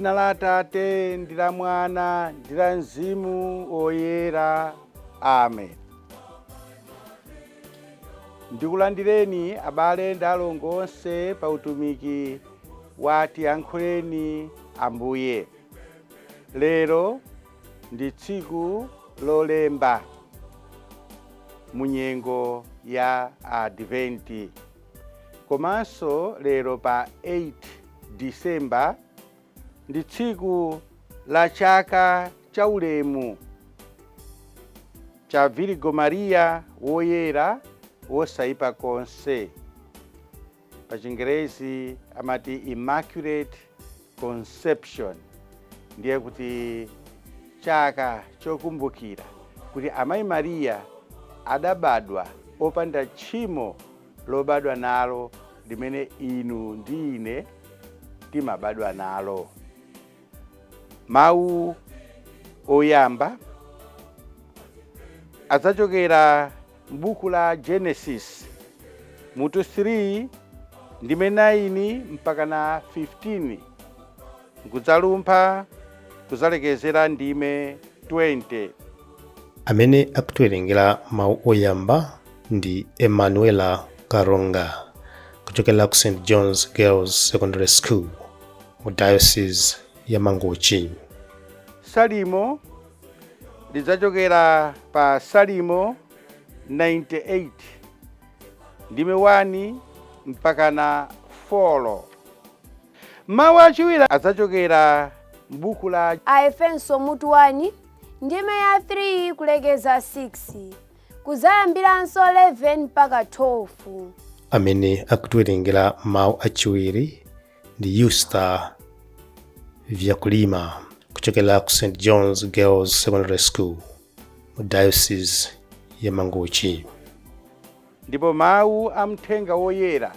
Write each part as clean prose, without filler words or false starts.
Dzina la Atate ndi la Mwana ndi la Mzimu Woyera. Amen. Ndikulandireni abale ndi alongo onse pa utumiki wa Tiyankhuleni Ambuye. Lero ndi tsiku lolemba mu nyengo ya Adventi. Komanso lero pa 8 December ndi tsiku la chaka cha ulemu cha Virgo Maria woyera wosaipa konse. Pa Chingerezi amati Immaculate Conception. Ndiye kuti chaka chokumbukira kuti Amayi Maria adabadwa opanda tchimo lobadwa nalo limene inu ndi ine timabadwa nalo. Mawu oyamba adzachokera m'buku la Genesis mutu 3 ndime 9 mpaka na 15 nkudzalumpha kudzalekezera ndime 20. Amene akutiwerengera mawu oyamba ndi Emanuela Karonga kuchokera ku St John's Girls Secondary School mu Diocese ya Mangochi. Salimo lidzachokera pa Salimo 98 ndime 1 mpaka na 4. Mawu achiwiri adzachokera m'buku la Aefeso mutu 1 ndime ya 3 kulekeza 6 kuzayambiranso 11 mpaka 12. Amene akutiwerengera mawu achiwiri ndi Yusta Vyakulima kuchokera ku St John's Girls Secondary School mu Diocese ya Mangochi. Ndipo mawu a mthenga woyera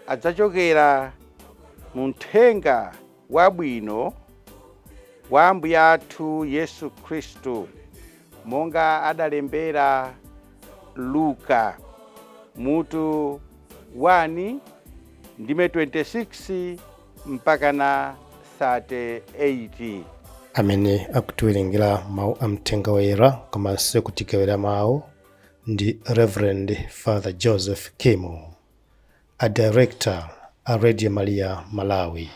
adzachokera mu mthenga wabwino wa Ambuye athu Yesu Khristu monga adalembera Luka mutu 1 ndime 26 mpaka na 38. Amene akutiwerengera mawu a mthenga woyera komanso kutigawira mawu ndi Reverend Father Joseph Kimo, a director a Radio Maria Malawi.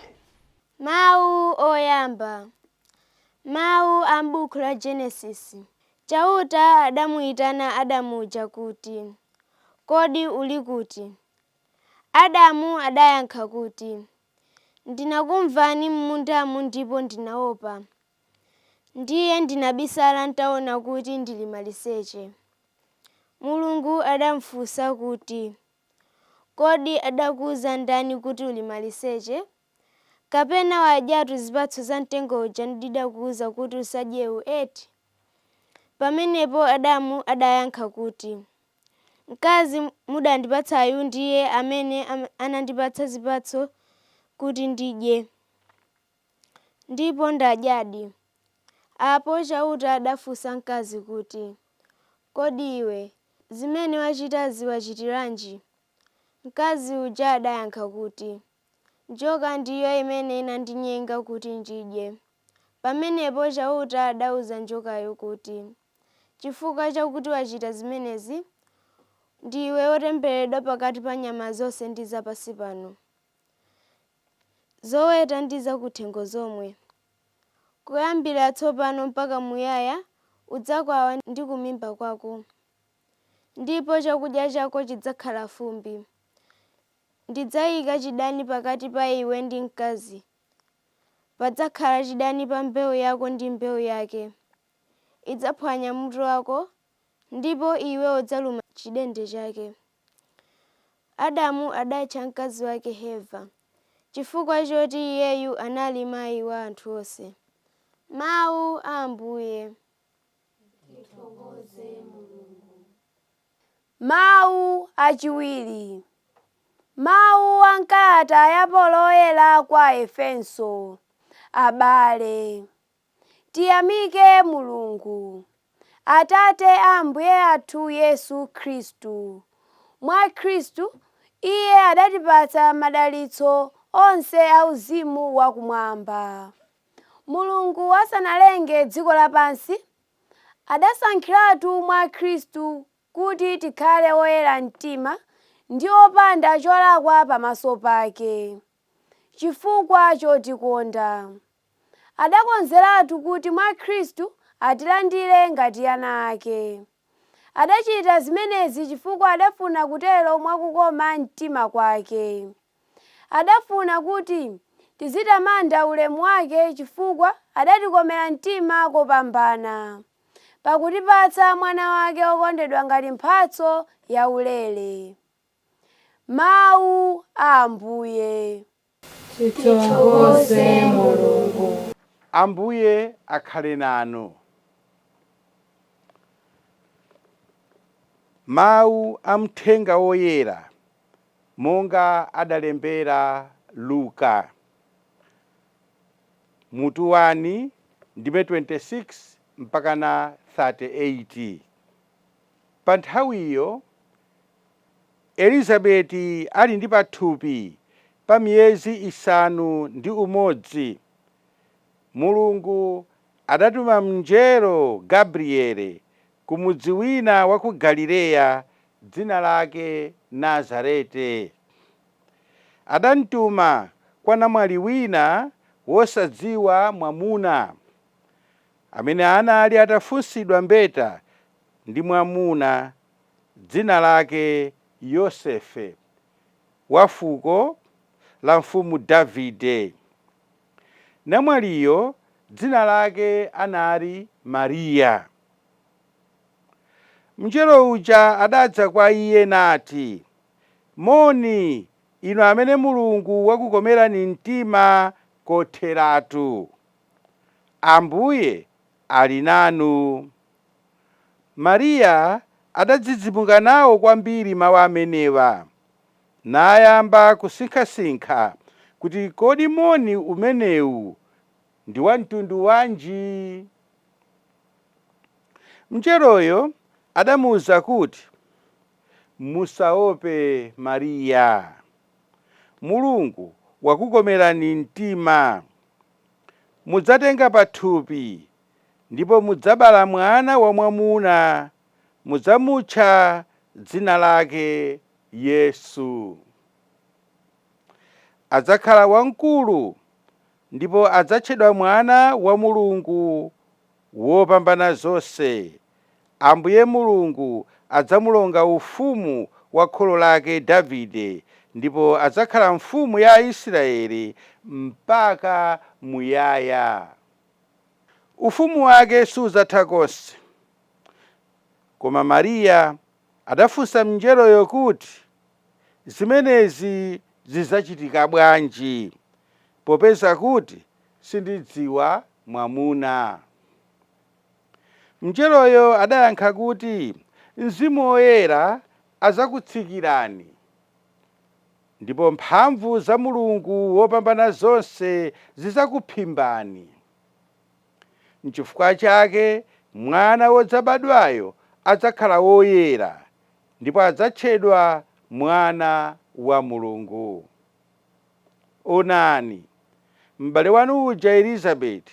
Mawu oyamba. Mawu a m'buku la Genesis. Chauta adamuyitana Adamu uja kuti, "Kodi uli kuti?" Adamu adayankha kuti, "Ndinakumvani m'mundamu ndipo ndinaopa. Ndiye ndinabisala ntaona kuti ndili maliseche." Mulungu adamufunsa kuti, "Kodi adakuwuza ndani kuti uli maliseche? Kapena wadyatu zipatso za mtengo uja ndidakuwuza kuti usadyewu eti?" Pamenepo Adamu adayankha kuti, "Mkazi mudandipatsayu ndiye amene anandipatsa zipatso kuti ndidye, ndipo ndadyadi." Apo Chauta adafunsa mkazi kuti, "Kodi iwe, zimene wachitazi wachitiranji?" Mkazi uja adayankha kuti, "Njoka ndiyo imene inandinyenga kuti ndidye." Pamenepo Chauta adawuza njokayo kuti, "Chifukwa chakuti wachita zimenezi, ndiwe wotembereredwa pakati pa nyama zonse ndi zapansi pano, zoweta ndi zakuthengo zomwe. Kuyambira tsopano mpaka muyaya udzakwawa ndi kumimba kwako, ndipo chakudya chako chidzakhala fumbi. Ndidzayika chidani pakati pa iwe ndi mkazi. Padzakhala chidani pa mbewu yako ndi mbewu yake. Idzaphwanya mutu wako, ndipo iwe udzaluma chidende chake." Adamu adatcha mkazi wake Heva, chifukwa choti iyeyu anali mayi wa anthu onse. Mawu a Ambuye. Mawu achiwiri. Mawu a m'kalata ya Paulo Woyera kwa Aefeso. Abale, tiyamike Mulungu, Atate a Ambuye athu Yesu Khristu. Mwa Khristu Iye adatipatsa madalitso onse auzimu wakumwamba. Mulungu asanalenge dziko lapansi, adasankhiratu mwa Khristu kuti tikhale oyera mtima ndi opanda cholakwa pamaso pake, chifukwa chotikonda. Adakonzeratu kuti mwa Khristu atilandire ngati ana ake. Adachita zimenezi chifukwa adafuna kutero mwakukoma mtima kwake. Adafuna kuti tizitamanda ulemu wake chifukwa adatikomera mtima kopambana, pakutipatsa Mwana wake wokondedwa ngati mphatso yaulere. Mawu a Ambuye. Tithokoze Mulungu. Ambuye akhale nanu. Mawu a Mthenga Woyera monga adalembera Luka, mutu 1 ndime 26 mpakana 38. Pa nthawiyo Elizabeti ali ndi pathupi pa miyezi 6, Mulungu adatuma mngelo Gabriele ku mudzi wina wa ku Galileya dzina lake Nazarete. Adamtuma kwa namwali wina wosadziwa mwamuna, amene anali atafunsidwa mbeta ndi mwamuna dzina lake Yosefe, wa fuko la mfumu Davide. Namwaliyo dzina lake anali Mariya. Mngelo uja adadza kwa iye nati, Moni, inu amene Mulungu wakukomerani mtima kotheratu. Ambuye ali nanu. Mariya adadzidzimuka nawo kwambiri mawu amenewa, nayamba kusinkhasinkha kuti kodi moni umenewu ndi wa mtundu wanji? Mngeloyo adamuwuza kuti, Musaope Mariya, Mulungu wakukomerani mtima. Mudzatenga pathupi ndipo mudzabala mwana wamwamuna, mudzamutcha dzina lake Yesu. Adzakhala wamkulu ndipo adzatchedwa Mwana wa Mulungu Wopambana zonse. Ambuye Mulungu adzamulonga ufumu wa kholo lake Davide, ndipo adzakhala mfumu ya Aisraeli mpaka muyaya. Ufumu wake sudzatha konse. Koma Mariya adafunsa mngeloyo kuti, Zimenezi zidzachitika bwanji, popeza kuti sindidziwa mwamuna? Mngeloyo adayankha kuti, Mzimu Woyera adzakutsikirani, ndipo mphamvu za Mulungu Wopambanazonse zidzakuphimbani. Nchifukwa chake mwana wodzabadwayo adzakhala woyera, ndipo adzatchedwa Mwana wa Mulungu. Onani, m'bale wanu uja Elizabeti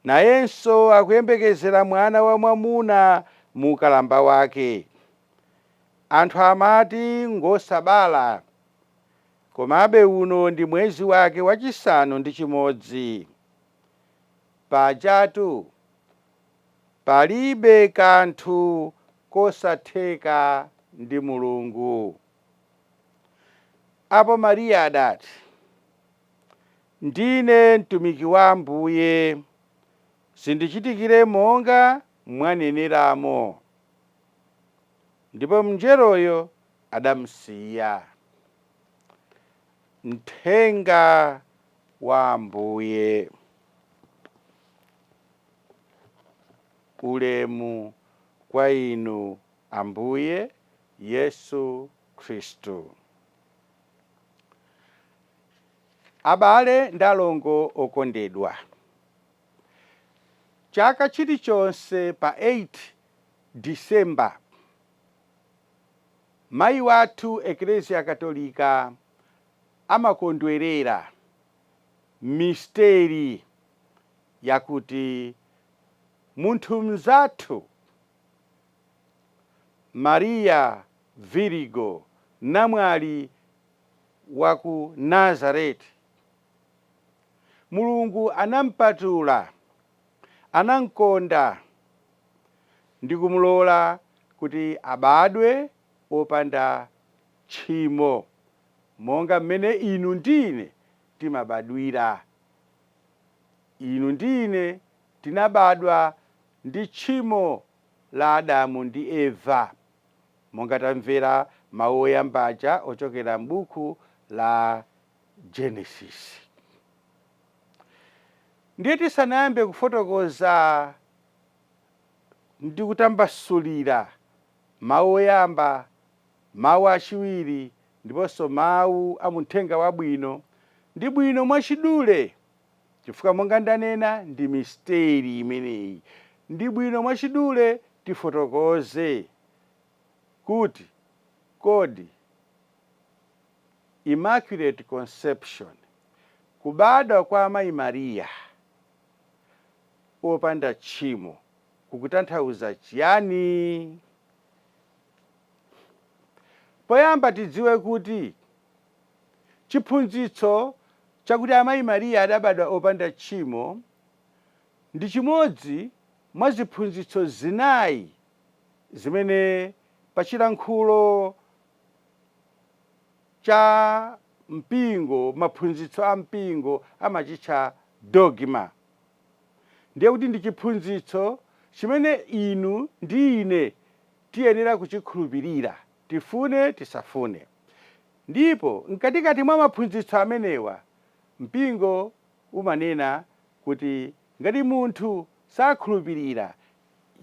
nayenso akuyembekezera mwana wamwamuna mu ukalamba wake. Anthu amati ngosabala, komabe uno ndi mwezi wake wachisanu ndi chimodzi. Pajatu palibe kanthu kosatheka ndi Mulungu. Apo Mariya adati, Ndine mtumiki wa Ambuye, zindichitikire monga mwaneneramo. Ndipo mngeloyo adamsiya. Mthenga wa Ambuye. Ulemu kwa inu Ambuye Yesu Khristu. Abale ndi alongo okondedwa, chaka chilichonse pa 8 December, mayi wathu Eklezia Katolika amakondwerera misteri Yakuti munthu mzathu Mariya Virigo, namwali wa ku Nazareti, Mulungu anampatula, anamkonda ndi kumulola kuti abadwe opanda tchimo, monga mmene inu ndine timabadwira. Inu ndine tinabadwa ndi tchimo la Adamu ndi Eva, monga tamvera mawu oyamba aja ochokera m'buku la Genesis. Ndiye tisanayambe kufotokoza ndi kutambasulira mawu oyamba, mawu achiwiri ndiponso mawu a muthenga wabwino, ndi bwino mwachidule, chifukwa monga ndanena ndi misteri imeneyi, ndi bwino mwachidule tifotokoze kuti kodi Immaculate Conception, kubadwa kwa Amayi Mariya opanda tchimo, kukutanthauza chiyani? Poyamba tidziwe kuti chiphunzitso chakuti Amayi Mariya adabadwa opanda tchimo ndi chimodzi mwa ziphunzitso zinayi zimene pachilankhulo cha mpingo, maphunzitso a mpingo, amachitcha dogma. Ndiye kuti ndi chiphunzitso chimene inu ndi ine tiyenera kuchikhulupirira, tifune tisafune. Ndipo mkatikati mwa maphunzitso amenewa, mpingo umanena kuti ngati munthu sakhulupirira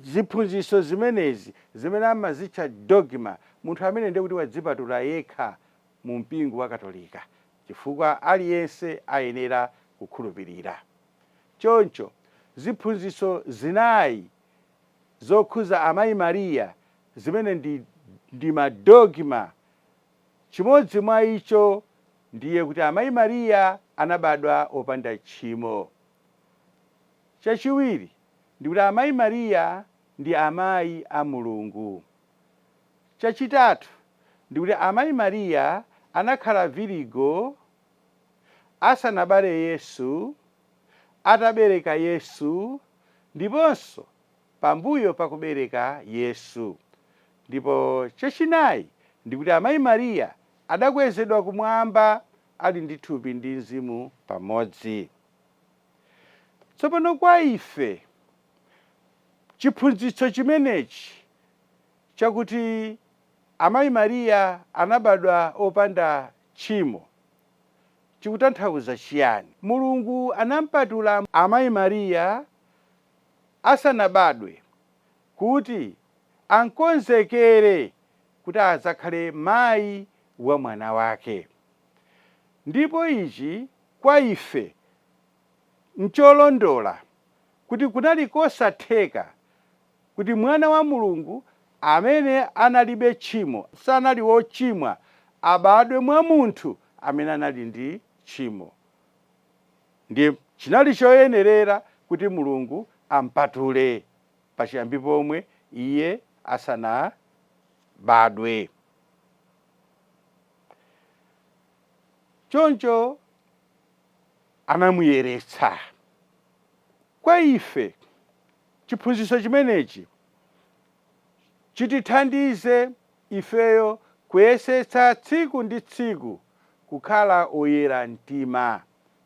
ziphunzitso zimenezi zimene amazitcha dogma, munthu amene ndiye kuti wadzipatula yekha mu mpingo wa Katolika, chifukwa aliyense ayenera kukhulupirira. Choncho ziphunzitso zinayi zokhuza Amayi Mariya zimene ndi madogma, chimodzi mwa icho ndiye kuti Amayi Mariya anabadwa opanda tchimo. Chachiwiri ndikuti Amayi Mariya ndi amayi a Mulungu. Chachitatu ndikuti Amayi Mariya anakhala virigo asanabale Yesu, atabereka Yesu, ndiponso pambuyo pakubereka Yesu. Ndipo chachinayi ndikuti Amayi Mariya adakwezedwa kumwamba ali ndi thupi ndi mzimu pamodzi. Tsopano kwa ife chiphunzitso chimenechi chakuti Amayi Mariya anabadwa opanda tchimo chikutanthauza chiyani? Mulungu anampatula Amayi Mariya asanabadwe kuti ankonzekere kuti adzakhale mayi wa mwana wake. Ndipo ichi kwa ife ncholondola kuti kunali kosatheka kuti mwana wa Mulungu amene analibe tchimo, sanali wochimwa, abadwe mwa munthu amene anali ndi tchimo. Ndiye chinali choyenerera kuti Mulungu ampatule pachiyambi pomwe iye asanabadwe. Choncho anamuyeretsa. Kwa ife chiphunzitso chimenechi chitithandize ifeyo kuyesetsa tsiku ndi tsiku kukhala oyera mtima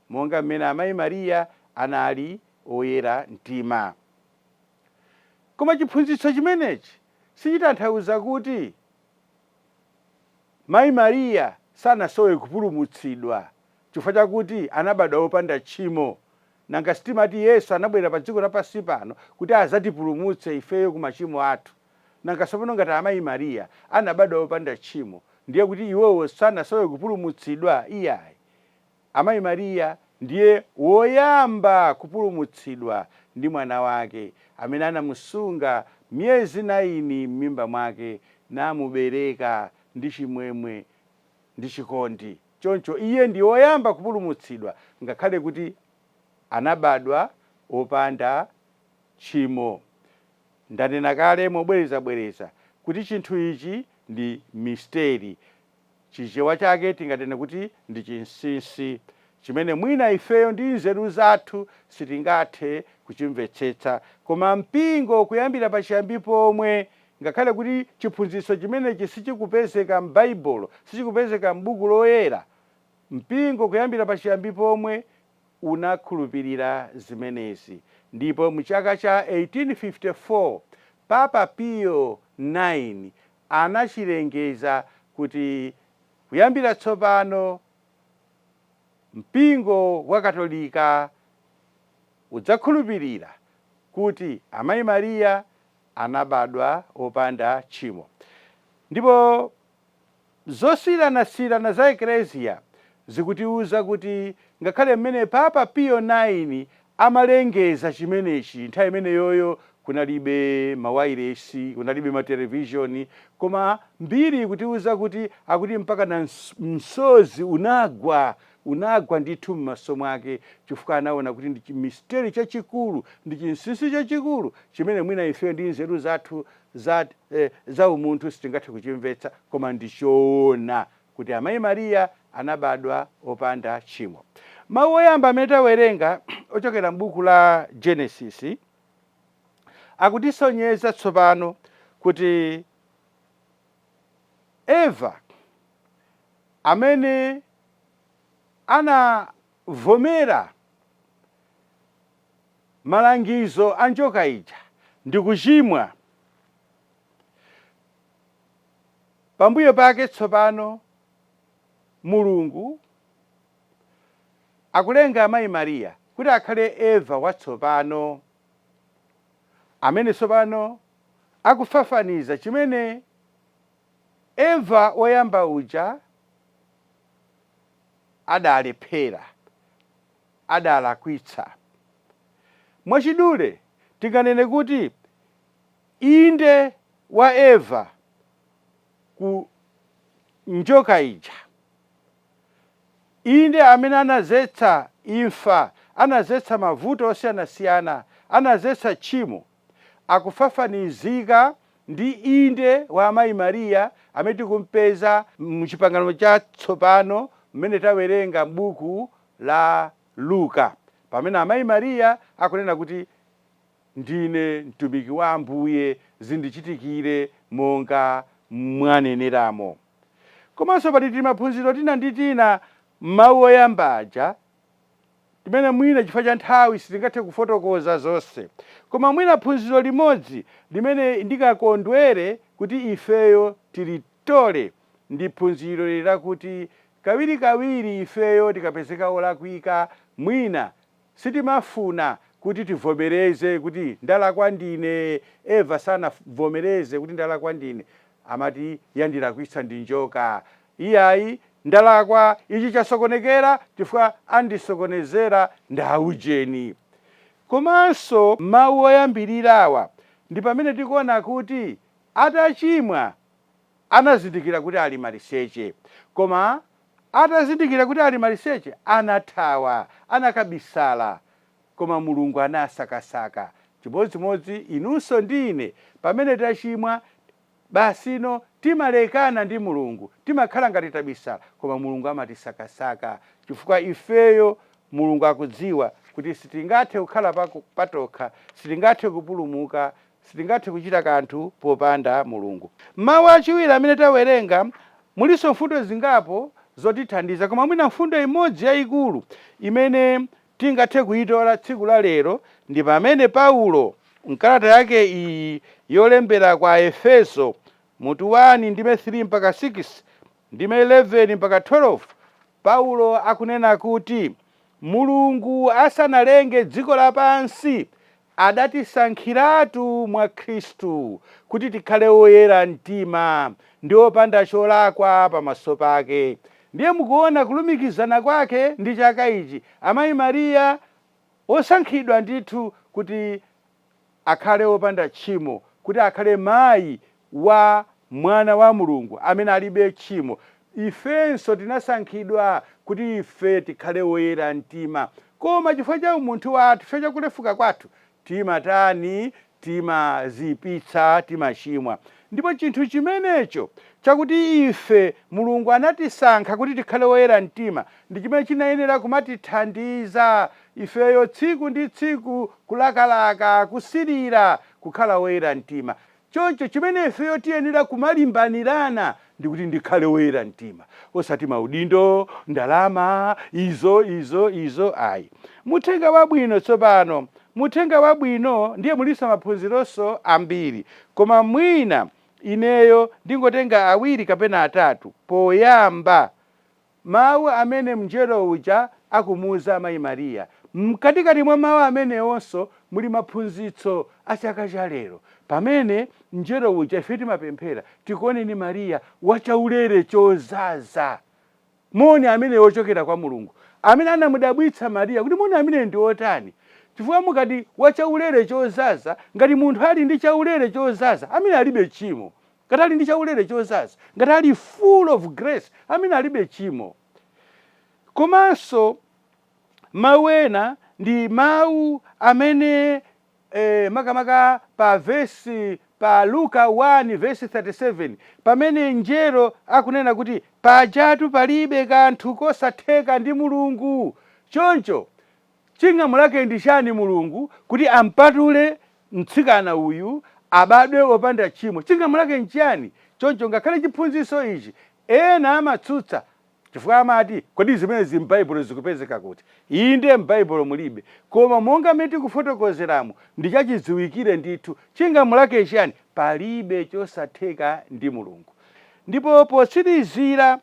monga mmene Amayi Mariya anali oyera mtima. Koma chiphunzitso chimenechi sichitanthauza kuti Mayi Mariya sanasowe kupulumutsidwa chifukwa chakuti anabadwa wopanda tchimo. Nanga sitimati Yesu anabwera pa dziko lapansi pano kuti adzatipulumutse ifeyo ku machimo athu? Nanga tsopano ngati Amayi Mariya anabadwa wopanda tchimo, ndiye kuti iwowo sanasowe kupulumutsidwa? Iyayi. Amayi Mariya ndiye woyamba kupulumutsidwa ndi mwana wake amene anamusunga miyezi 9 m'mimba mwake namubereka ndi chimwemwe ndi chikondi. Choncho iye ndi woyamba kupulumutsidwa ngakhale kuti anabadwa opanda tchimo. Ndanena kale mobwerezabwereza kuti chinthu ichi ndi misteri. Chichewa chake tinganene kuti ndi chinsinsi chimene mwina ifeyo ndi nzeru zathu sitingathe kuchimvetsetsa. Koma mpingo kuyambira pachiyambi pomwe, ngakhale kuti chiphunzitso chimenechi sichikupezeka m'Baibulo, sichikupezeka m'buku loyera, mpingo kuyambira pachiyambi pomwe unakhulupirira zimenezi. Ndipo mu chaka cha 1854 Papa Pio 9 anachilengeza kuti kuyambira tsopano mpingo wa Katolika udzakhulupirira kuti Amayi Mariya anabadwa opanda tchimo. Ndipo zosiyanasiyana za Eklezia zikutiuza kuti ngakhale mmene Papa Pio 9 amalengeza chimenechi, nthawi imeneyoyo kunalibe mawairesi, kunalibe matelevishoni, koma mbiri ikutiuza kuti akuti mpaka na msozi unagwa, unagwa ndithu m'maso mwake, chifukwa anaona kuti ndi chimisteri chachikulu, ndi chinsinsi chachikulu chimene mwina ifeyo ndi nzeru zathu za umunthu sitingathe kuchimvetsa, koma ndi choona kuti Amayi Mariya anabadwa opanda tchimo. Mawu oyamba amene tawerenga ochokera m'buku la Genesis akutisonyeza tsopano kuti Eva amene anavomera malangizo a njoka ija ndi kuchimwa, pambuyo pake tsopano Mulungu akulenga Amayi Mariya kuti akhale Eva watsopano, amene tsopano akufafaniza chimene Eva woyamba uja adalephera, adalakwitsa. Mwachidule tinganene kuti inde wa Eva ku njoka ija, inde amene anazetsa imfa, anazetsa mavuto osiyanasiyana, anazetsa tchimo, akufafanizika ndi inde wa Amayi Mariya amene tikumpeza mu Chipangano Chatsopano mmene tawerenga m'buku la Luka, pamene Amayi Mariya akunena kuti, Ndine mtumiki wa Ambuye, zindichitikire monga mwaneneramo. Komanso pali timaphunziro tina ndi tina m'mawu oyamba aja timene mwina chifukwa cha nthawi sitingathe kufotokoza zonse. Koma mwina phunziro limodzi limene ndikakondwere kuti ifeyo tilitole ndi phunziro lakuti kawirikawiri ifeyo tikapezeka olakwika mwina sitimafuna kuti tivomereze kuti ndalakwa ndine. Eva sanavomereze kuti ndalakwa ndine, amati yandilakwitsa ndi njoka. Iyayi, ndalakwa, ichi chasokonekera chifukwa andisokonezera ndi aujeni. Komanso mawu oyambirirawa ndi pamene tikuona kuti atachimwa anazindikira kuti ali maliseche. Koma atazindikira kuti ali maliseche anathawa, anakabisala. Koma Mulungu anasakasaka. Chimodzimodzi inunso ndi ine, pamene tachimwa basino timalekana ndi Mulungu, timakhala ngati tabisala, koma Mulungu amatisakasaka chifukwa ifeyo Mulungu akudziwa kuti sitingathe kukhala patokha, sitingathe kupulumuka, sitingathe kuchita kanthu popanda Mulungu. Mawu achiwiri amene tawerenga mulinso mfundo zingapo zotithandiza, koma mwina mfundo imodzi yayikulu imene tingathe kuyitola tsiku la lero ndi pamene Paulo mkalata yake iyi yolembera kwa Aefeso mutu 1 ndime 3 mpaka 6, ndime 11 mpaka 12, Paulo akunena kuti Mulungu asanalenge dziko lapansi adatisankhiratu mwa Khristu kuti tikhale oyera mtima ndi opanda cholakwa pamaso pake. Ndiye mukuona kulumikizana kwake ndi chaka ichi, Amayi Mariya osankhidwa ndithu kuti akhale opanda tchimo, kuti akhale mayi wa Mwana wa Mulungu amene alibe tchimo. Ifenso tinasankhidwa kuti ife tikhale oyera mtima. Koma chifukwa cha umunthu wathu, chifukwa cha kulefuka kwathu, timatani? Timaziyipitsa, timachimwa. Ndipo chinthu chimenecho chakuti ife Mulungu anatisankha kuti tikhale oyera mtima ndi chimene chinayenera kumatithandiza ifeyo tsiku ndi tsiku kulakalaka, kusirira kukhala oyera mtima. Choncho chimene ifeyo tiyenera kumalimbanirana ndikuti ndikhale woyera mtima, osati maudindo, ndalama, izo, izo, izo, ayi. Muthenga Wabwino tsopano, Muthenga Wabwino ndiye mulinso maphunzironso ambiri, koma mwina ineyo ndingotenga awiri kapena atatu poyamba. Mawu amene mnjelo uja akumuuza amayi Mariya. Mkatikati mwa mawu amenewonso muli maphunzitso a chaka cha lero. Pamene mnjelo uja ife timapemphera, tikuoneni Mariya wa chaulere chozaza. Moni amene wochokera kwa Mulungu, amene anamudabwitsa Mariya kuti moni amene ndi otani. Chifukwa mukati wa chaulere chozaza, ngati munthu ali ndi chaulere chozaza, amene alibe tchimo. Ngati ali ndi chaulere chozaza, ngati ali full of grace, amene alibe tchimo. Komanso mawu ena ndi mawu amene makamaka pa vesi pa Luka 1 vesi 37 pamene mnjelo akunena kuti pajatu palibe kanthu kosatheka ndi Mulungu. Choncho chingamulake ndi chani Mulungu kuti ampatule mtsikana uyu abadwe wopanda tchimo? Chingamulake nchiyani? Choncho ngakhale chiphunzitso ichi ena amatsutsa chifukwa amati, kodi zimenezi m'Baibulo zikupezeka kuti? Inde, m'Baibulo mulibe, koma monga mmene tikufotokozeramo ndi chachidziwikire ndithu. Chingamulake chiyani? Palibe chosatheka ndi Mulungu. Ndipo potsirizira,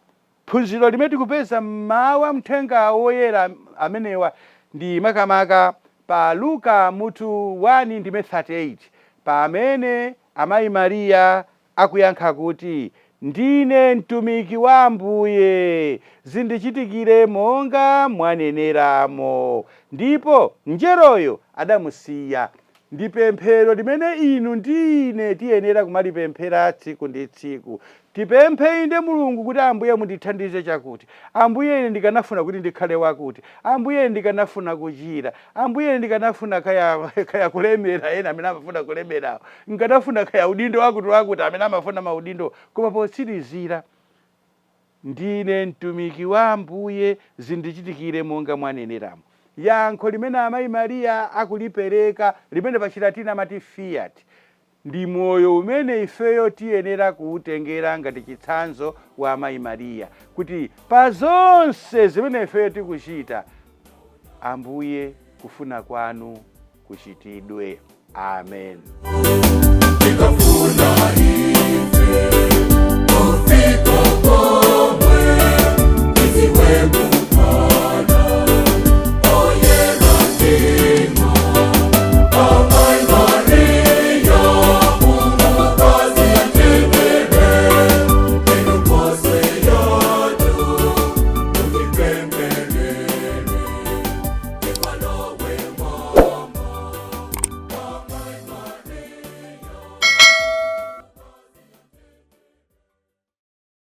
Phunziro limene tikupeza m'mawu a Mthenga Woyera amenewa ndi makamaka pa Luka mutu 1 ndime 38 pamene amayi Mariya akuyankha kuti, Ndine mtumiki wa Ambuye, zindichitikire monga mwaneneramo. Ndipo mngeloyo adamusiya. Ndi pemphero limene inu ndi ine tiyenera kumalipemphera tsiku ndi tsiku. Tipemphe inde Mulungu kuti Ambuye mundithandize chakuti, Ambuye ine ndikanafuna kuti ndikhale wakuti, Ambuye ine ndikanafuna kuchira, Ambuye ine ndikanafuna kaya, kaya kulemera, ena amene amafuna kulemerawo, nkanafuna kaya udindo wakuti wakuti, amene amafuna maudindo, koma potsirizira Ndine mtumiki wa Ambuye, zindichitikire monga mwaneneramo. Yankho limene Amayi Mariya akulipereka, limene pa Chilatini amati Fiat, ndi moyo umene ifeyo tiyenera kuutengera ngati chitsanzo wa Amayi Mariya, kuti pa zonse zimene ifeyo tikuchita, Ambuye kufuna kwanu kuchitidwe. Amen.